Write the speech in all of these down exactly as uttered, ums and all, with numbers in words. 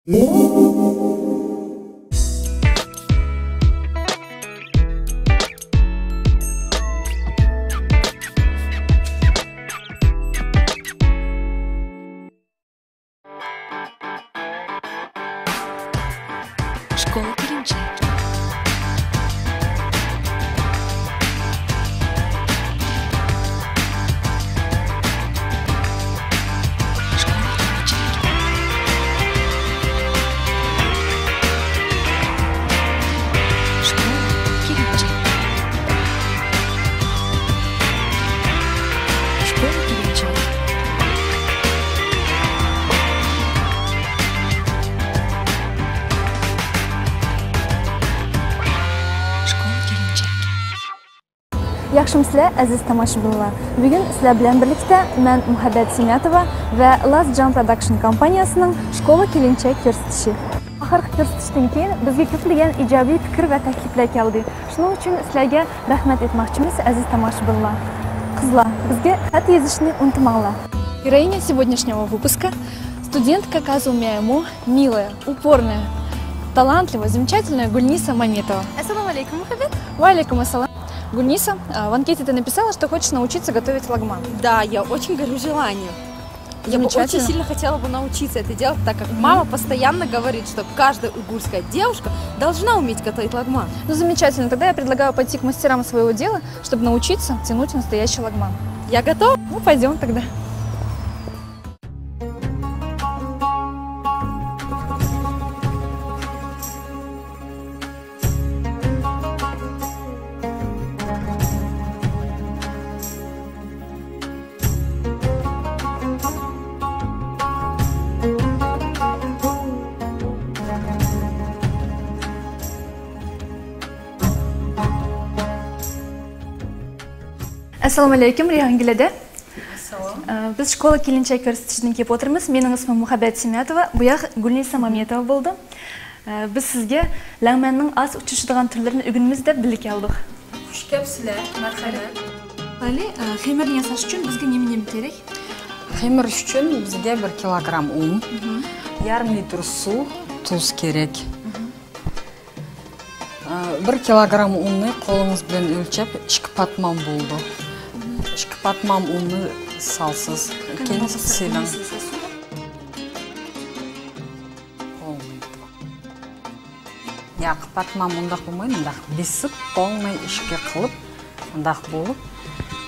شكون كلينشيك؟ ياخشىمۇسىلەر، ئەزىز تاماشىبىنلار؟ بۈگۈن سىلەر بىلەن بىرلىكتە مەن، مۇھەببەت سىمياتوۋا ۋە لاس جام پروداكشن كومپانىيەسىنىڭ شكولا كېلىنچەك كۆرسىتىشى. ئاخىرقى كۆرسىتىشتىن كېيىن بىزگە كۆپلىگەن ئىجابىي پىكىر ۋە تەكلىپلەر كەلدى. شۇنىڭ ئۈچۈن سىلەرگە رەھمەت ئېيتماقچىمىز، ئەزىز تاماشىبىنلار. قىزلار، بىزگە خەت يېزىشنى ئۇنتۇماڭلار. Героиня сегодняшнего выпуска — студентка Казу Миаймо, милая, упорная, талантливая, замечательная Гульниса Маметова. Ассаламу алейкум, мухаббет. Ва алейкум ассалам. Гульниса, а, в анкете ты написала, что хочешь научиться готовить лагман. Да, я очень горю желанием. Я бы очень сильно хотела бы научиться это делать, так как мама постоянно говорит, что каждая уйгурская девушка должна уметь готовить лагман. Ну, замечательно. Тогда я предлагаю пойти к мастерам своего дела, чтобы научиться тянуть настоящий лагман. Я готова. Ну, пойдем тогда. ئەسسالامۇئەلەيكۇم، رەيھانگۈل ھەدە. ئەسسالام. ئە، بىز شكولا كېلىنچەك كۆرسىتىشىدىن كېلىپ ئولتۇرىمىز. مېنىڭ ئىسمىم مۇھەببەت سىمياتوۋا، بۇ ياق گۈلنىسا مامياتوۋا بولىدۇ. ئە، بىز سىزگە لەڭمەننىڭ ئاز ئۇچرىشىدىغان تۈرلىرىنى ئۆگىنىمىز دەپ بىللە كەلدۇق. خۇش كەپسىلەر، مەرھەمەت. ئەمدى، ئە، خېمىرنى ياساش ئۈچۈن بىزگە نېمە-نېمە كېرەك؟ خېمىر ئۈچۈن بىزگە بىر كىلوگرام ئۇن، يېرىم لىتىر سۇ، تۇز كېرەك. ئە، بىر كىلوگرام ئۇننى قولىڭىز بىلەن ئۆلچەپ، ئىككى پاتمام بولىدۇ. ئىككى پاتمام ئۇننى سالىسىز. كېيىن سېلىڭ. بولمايدۇ. ياق، پاتمام ئۇنداق بولمايدۇ، مۇنداق بېسىپ، پولنىي ئىككى قىلىپ، مۇنداق بولۇپ،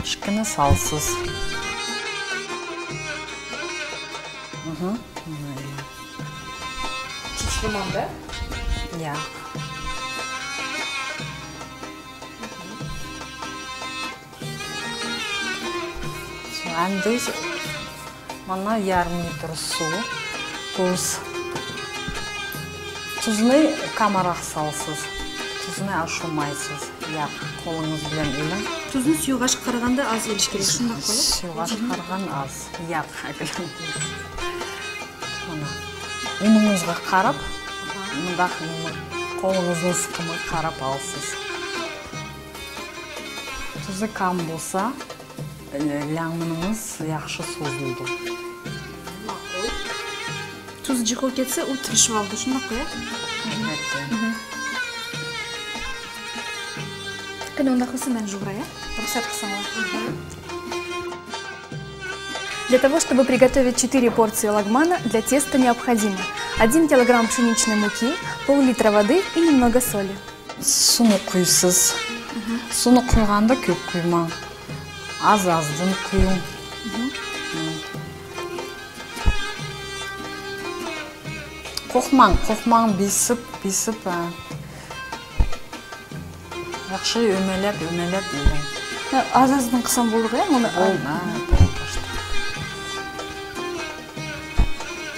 ئىككىنى سالىسىز. مھم. چىچلىمامدا؟ ياق. ئەمدى مانا يېرىم لىتىر سۇ، تۇز. تۇزنى كامراق سالىسىز. تۇزنى ئاشۇرمايسىز. ياق، قولىڭىز بىلەن ئېلىڭ. تۇزنى سۇيۇغاچقا قارىغاندا ئاز ئېلىش كېرەك، شۇنداققۇ؟ سۇيۇغاچقا قارىغان ئاز. ياق. مانا، ئۇنىڭىزغا قاراپ، مۇنداق قولىڭىزنىڭ سىقىمىغا قاراپ ئالىسىز. تۇزى كام بولسا، لەڭمىنىڭىز ياخشى سوزۇلىدۇ. تۇز جىق بولۇپ كەتسە، ئۇ تىرىشىۋالىدۇ، شۇنداققۇ؟ ئەلۋەتتە. قېنى، ئۇنداق بولسا مەن جۇغۇراي، رۇخسەت قىلساڭلار. Для того, чтобы приготовить четыре порции лагмана, для теста необходимо один килограмм пшеничной муки, пол-литра воды и немного соли. سۇنى قۇيىسىز. سۇنى قۇيغاندا كۆپ قۇيماڭ. ئاز-ئازدىن قۇيۇڭ. قورقماڭ، قورقماڭ، بېسىپ، بېسىپ، ھە. ياخشى ئۆمىلەپ، ئۆمىلەپ ئېلىڭ. ئاز-ئازدىن قىلسام بولدىغۇ، مۇنى. بولدى، ھە، بولدى.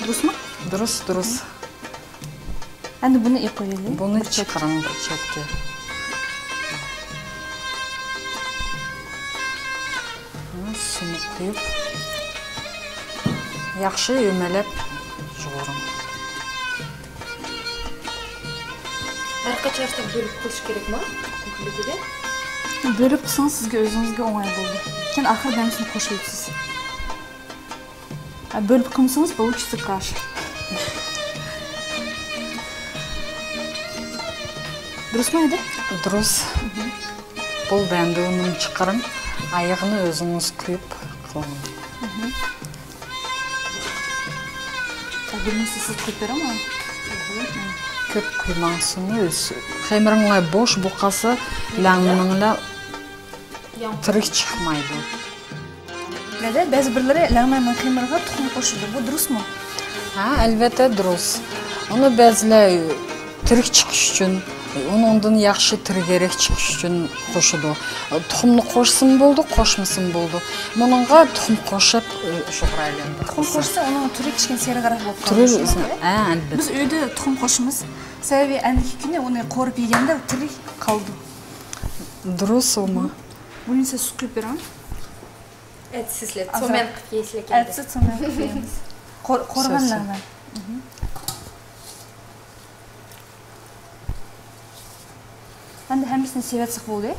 دۇرۇسمۇ؟ دۇرۇس، دۇرۇس. ئەمدى بۇنى ئېلىپ قويايلى. بۇنى چىقىرىڭ بىر چەتكە. سۇنى قۇيۇپ، ياخشى ئۆمىلەپ يۇغۇرۇڭ. ھەر قاچان شۇنداق بۆلۈپ قىلىش كېرەكمۇ؟ بۆلۈپ قىلسىڭىز سىزگە ئۆزىڭىزگە ئوڭاي بولىدۇ. كېيىن ئاخىرىدا ھەممىسىنى قوشۇۋېتىسىز. بۆلۈپ قىلمىسىڭىز، получится каша. دۇرۇسمۇ ئەدە؟ دۇرۇس. بولدى، ئەمدى ئۇنى چىقىرىڭ. ئايىغىنى ئۆزىڭىز قويۇپ قىلىڭ. بۇنى سىز قويۇپ بېرىڭ. كۆپ قۇيماڭ سۇنى. خېمىرىڭلار بوش بولۇپ قالسا، لەڭمىنىڭلار تىرىك چىقمايدۇ. نەدە بەزى بىرلىرى لەڭمەننىڭ خېمىرىغا تۇخۇم قوشىدۇ. بۇ دۇرۇسمۇ؟ ھە، ئەلۋەتتە دۇرۇس. ئۇنى بەزىلەر تىرىك چىقىش ئۈچۈن، ئۇنىڭدىن ياخشى تىرىكرەك چىقىش ئۈچۈن قوشىدۇ. تۇخۇمنى قوشسىمۇ بولىدۇ، قوشمىسىمۇ بولىدۇ. بۇنىڭغا تۇخۇم قوشۇپ، شۇغۇرايلى. تۇخۇم قوشسا، ئۇنىڭ تۈرى كىچىككىنە سېرىقراق بولۇپ قالىدۇ. ھە، ئەلۋەتتە. بىز ئۆيدە تۇخۇم قوشىمىز. سەۋەبى ئەندىكى كۈنى ئۇنى قورۇپ يېگەندە تىرىك قالىدۇ. دۇرۇس ئۇمۇ. بۇنى سىز سۇ قۇيۇپ بېرىڭ. ئەتىسىزلەر، ئازراق. تومەن قىلىپ يەيسىلەر ئەكەلدى. ئەتىسى تومەن قىلىپ يەيمىز. قور-، قورغان لەڭمەن. ئەمدى ھەممىسىنى سېۋەتسەك بولدى.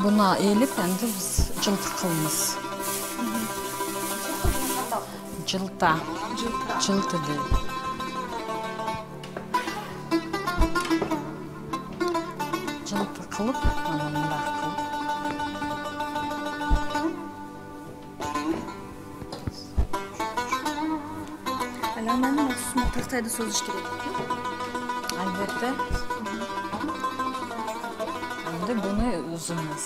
بۇنى ئېلىپ، ئەمدى بىز جىلتا قىلىمىز. جىلتا. جىلتا. جىلتا دەيدۇ. جىلتا قىلىپ، مانا مۇنداق قىلىپ. ئەلەمەننى مەخسۇس تاختايدا سوزۇش كېرەك. ئەلۋەتتە. ئەمدى بۇنى ئۈزىمىز.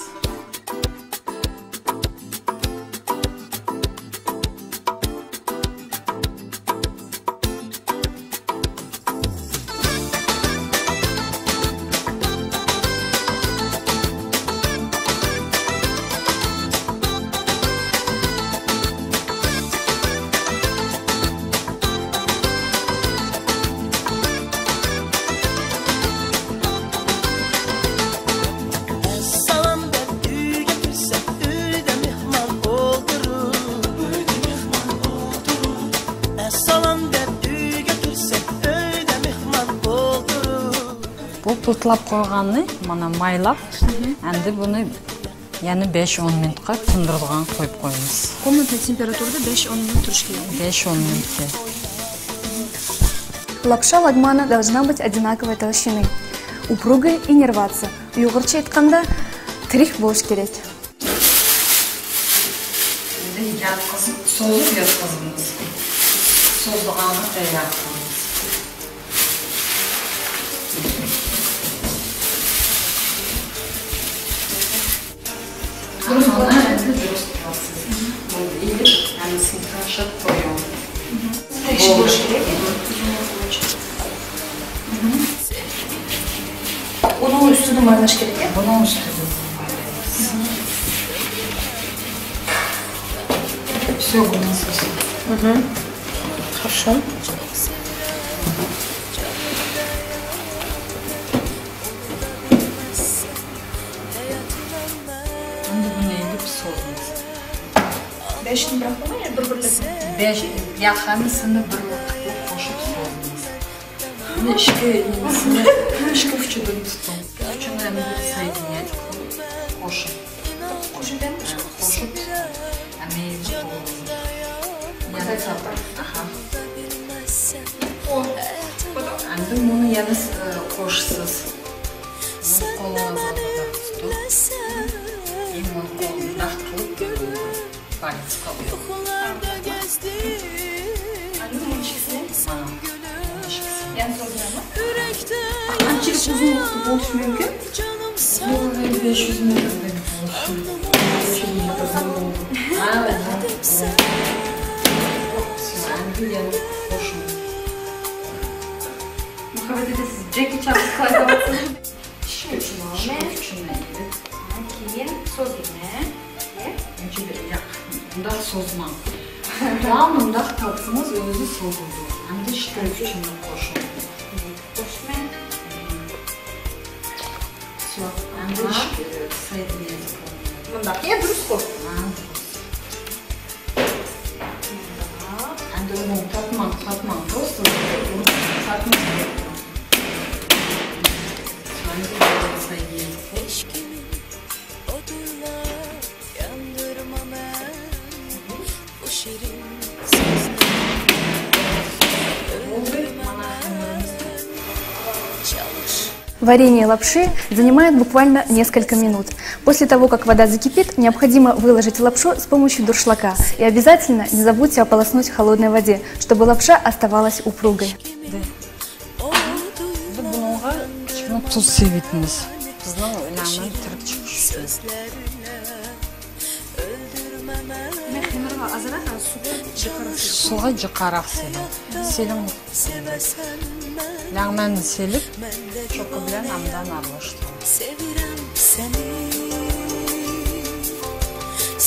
ئەسسالام دەپ ئۆيگە كىرسەك، ئۆيدە مېھمان ئولتۇرۇپ. ئەسسالام دەپ ئۆيگە كىرسەك، ئۆيدە مېھمان ئولتۇرۇپ. بۇ پۇتلاپ قويغاننى مانا مايلاپ، ئەمدى بۇنى يەنە بەش-ئون مىنۇتقا تىندۇرىدىغان قويۇپ قويىمىز. Комнатный температурада беш-он минут туруш керек. Беш-он минут. Лапша лагмана должна быть одинаковой толщины, упругой и не рваться. Uyg'urcha aytganda, tirik bo'lish kerak. Endi yotqizib, sozib yotqizamiz. Sozilganini tayyor qilamiz. Mana endi durust qilyapsiz. Endi hammasini tashlab qo'ying. Tekshirik bo'lishi kerak. Uning ustida maylash kerak. Buning ustida. Всё, bu nasıl? Хорошо. Endi buni elib sozamiz. Beshini bırakıp ya bir birlesin. Besh, ya hammasini bir vaqtda qo'shib sozamiz. Buni ichki nemisini, ichki uchidan tuting. Uchini endi соединять qilib qo'shib. Qo'shib beramiz. Qo'shib, endi to'g'ri. Yana aha. Endi buni yana, e, qo'shasiz. Qo'lni tutib, endi qo'lni qilib, palec qo'yib. Endi buni ichkisini. Mana, buni ichkisini. Yana so'zlami? Qanchalik uzun vaqt bo'lishi mumkin? Bu besh yuz metr deb. Ha, endi yana qo'shing. Muhabbat aka, siz Jackie Chan qilib aytyapsiz. Ishki uchun, ishki uchun. Keyin so'zini. Uncha yoq. مۇنداق سوزماڭ. يا مۇنداق تارتسىڭىز ئۆزى سوزۇلىدۇ. ئەمدى ئىككى ئۈچ كۈنلۈك قوشۇڭ. قوشماي. Всё. ئەمدى ئىككى سايدىنى يېزىپ قويۇڭ. مۇنداق يا دۇرۇسقۇ؟ ھە، دۇرۇس. ئەمدى ئۇنى تارتماڭ، تارتماڭ. Просто تارتماڭ. Всё، ئەمدى سايدىنى يېزىپ قويۇڭ. Варение лапши занимает буквально несколько минут. После того, как вода закипит, необходимо выложить лапшу с помощью дуршлака. И обязательно не забудьте ополоснуть в холодной воде, чтобы лапша оставалась упругой. بۇنىڭغا كىچىككىنە تۇز سېلىۋېتىمىز. بىزنىڭ لەڭمەن تىرىك چىقىشى ئۈچۈن. مەن خېمىرغا ئازراق سۇغا جىقراق سېلىڭ. سۇغا جىقراق سېلىڭ. سېلىڭ. لەڭمەننى سېلىپ، چوكا بىلەن ئاندىن ئارىلاشتۇرۇڭ.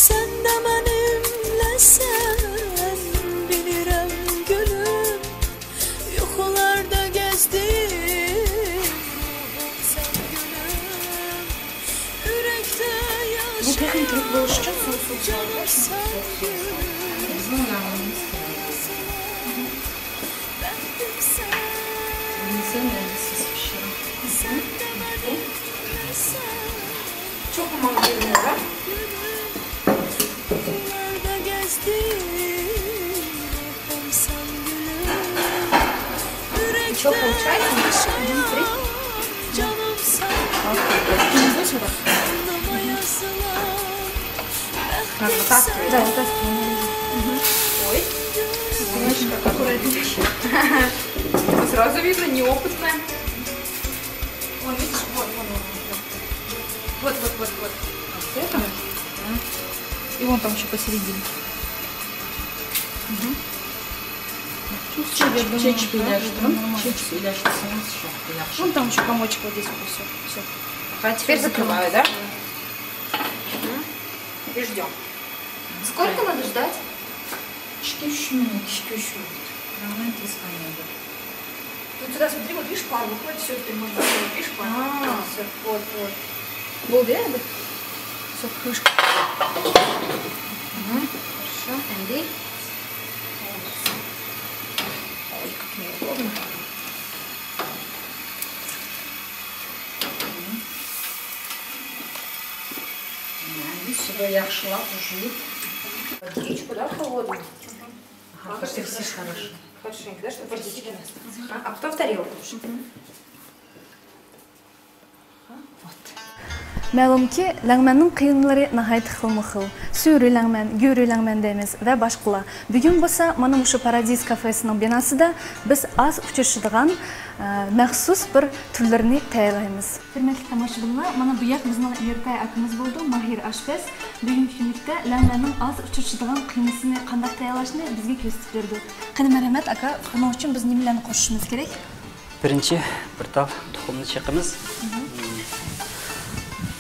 سەن دە مەنىملەسەن، بىلىرەم گۈلۈم. يۇخلاردا گەزدىم، روھۇڭ سەن گۈلۈم. يۈرەكتە ياشاپ، بۇ تېخىمۇ تىرىك بولۇش ئۈچۈن سۇ، سۇ، سۇ، سۇ، سۇ. بىزنىڭ ياغلىرىمىز تىرىك. بەختىم سەن. بىلسەم، ئەمدى سىز پىشۇرۇڭ. سەن دە مەنىملەسەن. چوقۇم ماڭا كېلىڭلار. Ещё получается? Мгм, три. Окей. Нужно сюда? Как вот так? Да, вот так. Мгм. Ой. Немножко аккуратнее. Сразу видно, неопытная. Вон, видишь, вот, вон, вон, вон. Вот, вот, вот, вот. Вот это? Да. И вон там ещё посередине. Мгм. Чуть-чуть, я думаю, чуть-чуть да, я думаю, нормально. Чуть-чуть. Вон там ещё комочек вот здесь вот, всё, всё. А теперь закрываю, да? Мгм. И ждём. Сколько надо ждать? Ещё ещё минут, ещё ещё минут. Главное, ты исполняй. Вот сюда смотри, вот видишь, пар выходит, всё, теперь можно сделать, видишь, пар? А. Всё, вот, вот. Болды, я. Всё, крышка. Мгм, хорошо, Андрей. Ой, как неудобно. Мгм. Мгм. Всё, яхшылап жуйып. Водичку, да, холодную? Ага, хорошо, хорошо. Хорошенько, да, чтобы водички не осталось. А потом в тарелку. Мгм. Вот. مەلۇمكى، لەڭمەننىڭ قىيمىلىرى ناھايىتى خىلمۇ خىل. سۈرە لەڭمەن، گۆرە لەڭمەن دەيمىز ۋە باشقىلار. بۈگۈن بولسا مانا مۇشۇ پارادىز كافېسىنىڭ بىناسىدا بىز ئاز ئۇچرىشىدىغان، ئە، مەخسۇس بىر تۈرلىرىنى تەييارلايمىز. ھۆرمەتلىك تاماشىبىنلار، مانا بۇ ياق بىزنىڭ ئېرتاي ئاكىمىز بولىدۇ، ماھىر ئاشپەز. بۈگۈنكى كۈنلۈكتە لەڭمەننىڭ ئاز ئۇچرىشىدىغان قىيمىسىنى قانداق تەييارلاشنى بىزگە كۆرسىتىپ بېرىدۇ. قېنى، مەرھەمەت، ئاكا، بۇنىڭ ئۈچۈن بىز نېمىلەرنى قوشۇشىمىز كېرەك؟ بىرىنچى، بىر تال تۇخۇمنى چېقىمىز. مم.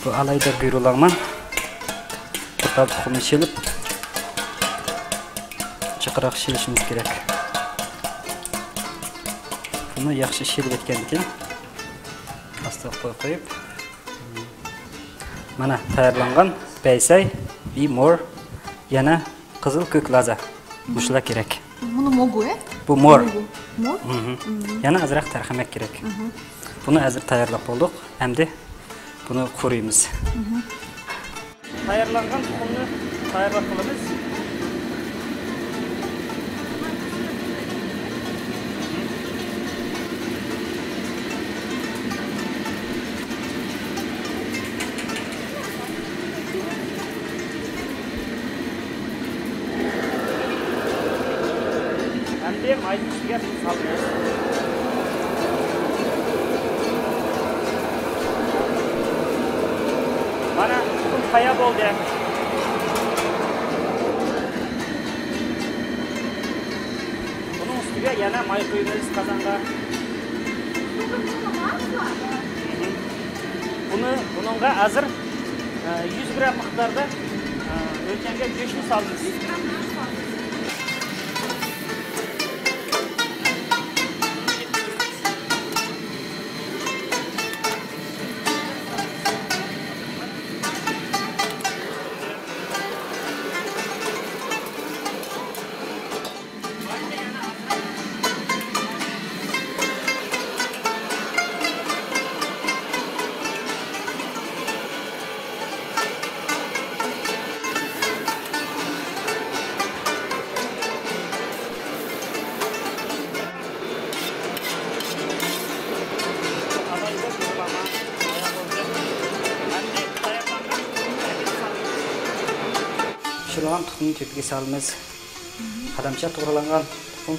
بۇ ئالاھىدە گۆرە لەڭمەن. بىر تال تۇخۇمنى چېلىپ، جىقراق شىلىشىمىز كېرەك. بۇنى ياخشى شىلىۋەتكەندىن كېيىن، ئاستىغا قويۇپ قويۇپ، مانا تەييارلانغان بەيسەي، بى مور، يەنە قىزىل كۆك لازا. مۇشۇلار كېرەك. بۇنى موگۇ، ئە؟ بۇ مور. موگۇ. مور؟ مھم. مم. يەنە ئازراق تەرخەمەك كېرەك. مھم. بۇنى ھازىر تەييارلاپ بولدۇق. ئەمدى بۇنى قۇرۇيمىز. مھم. تەييارلانغان تۇخۇمنى تەييارلاپ قىلىمىز. ئەمدى ماينىڭ ئۈستىگە بۇنى سالىمىز. مانا، تۇخۇم تەييار بولدى. بۇنىڭ ئۈستىگە يەنە ماي قۇيىمىز قازانغا. بۇنى، بۇنىڭغا ھازىر، ئە، يۈز گرام مىقداردا ئۆلچەمگە گۆشنى سالىمىز. پىشۇرۇلغان تۇخۇمنى تۆپىگە سالىمىز. قادامچە توغرىلانغان تۇخۇم.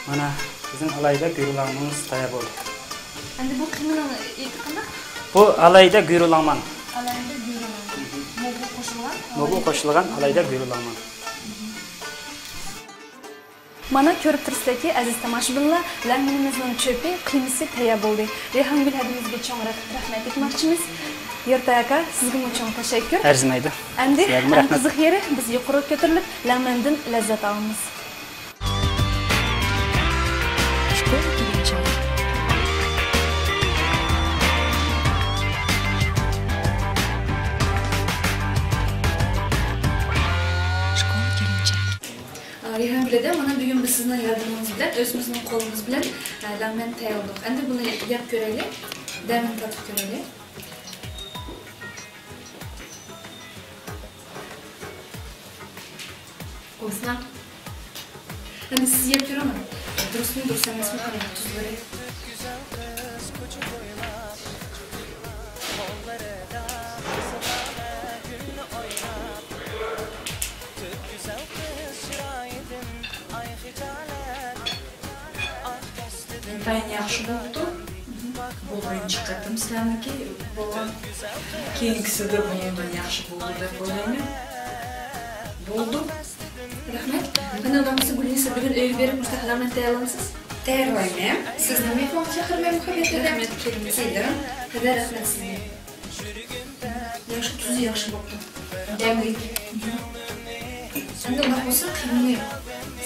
مانا، بىزنىڭ ئالاھىدە گۈيرۇلاڭمىمىز تەييار بولدى. ئەمدى بۇ قىيمىنىڭ ئېتى قانداق؟ بۇ ئالاھىدە گۈيرۇلاڭمان. ئالاھىدە گۈيرۇلاڭمان. موگۇ قوشۇلغان. موگۇ قوشۇلغان ئالاھىدە گۈيرۇلاڭمان. مانا، كۆرۈپ تۇرۇسىزلەركى، ئەزىز تاماشىبىنلار، لەڭمىنىمىزنىڭ چۆپى، قىيمىسى تەييار بولدى. رەيھانگۈل ھەدىمىزگە چوڭ رەھ-، رەھمەت ئېيتماقچىمىز. يۇرتاي ئاكا، سىزگىمۇ چوڭ تەشەككۈر. ئەرزىمەيدۇ. ئەمدى سىلەرگىمۇ ئەڭ رەھمەت. قىزىق يېرى، بىز يۇقىرىغا كۆتۈرۈلۈپ، لەڭمەندىن لەززەت ئالىمىز. شكون كيلينشاك؟ شكون كيلينشاك؟ رەيھانگۈل ھەدە، مانا بۈگۈن بىز سىزنىڭ ياردىمىڭىز بىلەن، ئۆزىمىزنىڭ قولىمىز بىلەن، ئە، لەڭمەن تەييارلىدۇق. ئەمدى بۇنى يەپ كۆرەيلى. دەمىنى تارتىپ كۆرەيلى. قويسىنا. ئەمدى سىز يەپ كۆرۈڭ. دۇرۇسمۇ، دۇرۇس ئەمەسمۇ، قانداق تۇزلىرى؟ ئىنتايىن ياخشى بوپتۇ. بۇ بىرىنچى قېتىم سىلەرنىڭكى بولغان. كېيىنكىسىدە بۇنىڭدىن ياخشى بولىدۇ دەپ ئويلايمەن. بولدى. رەھمەت. قېنى ئۇنداق بولسا، گۈلنىسا، بۈگۈن ئۆيگە بېرىپ مۇشۇنداق لەڭمەن تەييارلامسىز؟ تەييارلايمەن. سىزنى مېھمانغا چاقىرىمەن، مۇھەببەت ھەدە. رەھمەت، كېلىڭىز. سىزدىن. ھەدە، رەھمەت سىزگە. ياخشى، تۇزى ياخشى بوپتۇ. دەملىك. ئەمدى ئۇنداق بولسا، قىيمىنى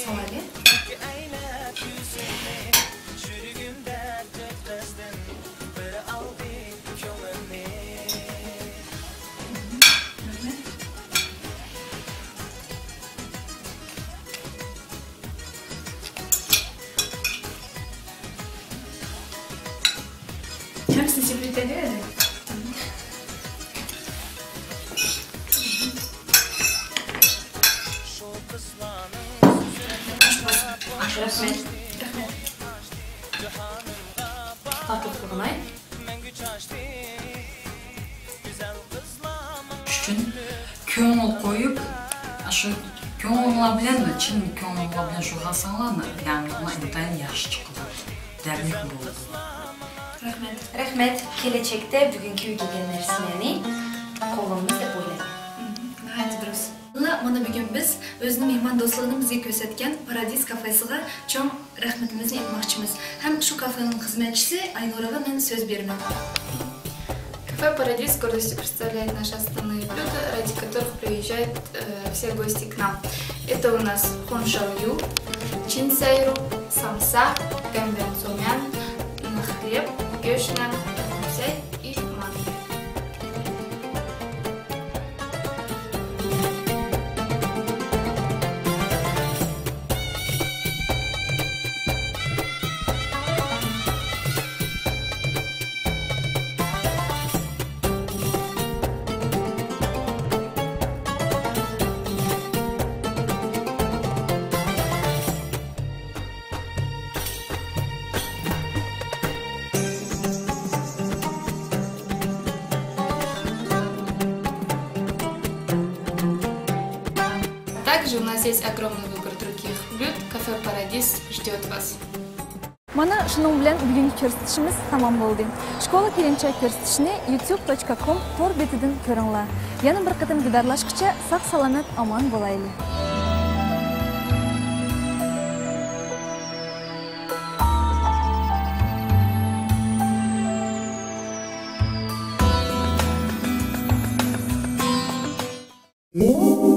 سالايلى. ھەممىسىنى سېپىپ كېتەيلى. رەھمەت. رەھمەت. تاتلىق قىلغىناي. ئۈچۈن كۆڭۈل قويۇپ، شۇ كۆڭلۈڭلار بىلەن، چىن كۆڭلۈڭلار بىلەن شۇ قىلساڭلار، لەڭمىنىڭلار ئىنتايىن ياخشى چىقىدۇ، دەملىك بولىدۇ. رەھمەت. رەھمەت. كېلەچەكتە بۈگۈنكى ئۆگەنگەن نەرسىلەرنى قوللىنىمىز دەپ ئويلايمەن. مم، ناھايىتى دۇرۇس. مانا بۈگۈن بىز ئۆزىنىڭ مېھمان دوستلۇقىنى بىزگە كۆرسەتكەن پارادىس كافېسىغا چوڭ رەھمىتىمىزنى ئېيتماقچىمىز ھەم شۇ كافېنىڭ خىزمەتچىسى ئاينۇرىغا مەن سۆز بېرىمەن. Кафе «Парадис» с гордостью представляет наши основные блюда, ради которых приезжают, э, все гости к нам. Это у нас хоншао ю, чинсяйру, самса, гэмбэнцомян, хлеб, гёшнан, хунсяй и манты. Также у нас есть огромный выбор других блюд. Кафе «Парадис» ждёт вас. مانا شۇنىڭ بىلەن بۈگۈنكى كۆرسىتىشىمىز تامام بولدى. شكولا كىلىنچاك كۆرسىتىشىنى يۇتيۇب دوت كوم تور بېتىدىن كۆرۈڭلار. يەنە بىر قېتىم دىدارلاشقىچە ساق-سالامەت ئامان بولايلى. مۇ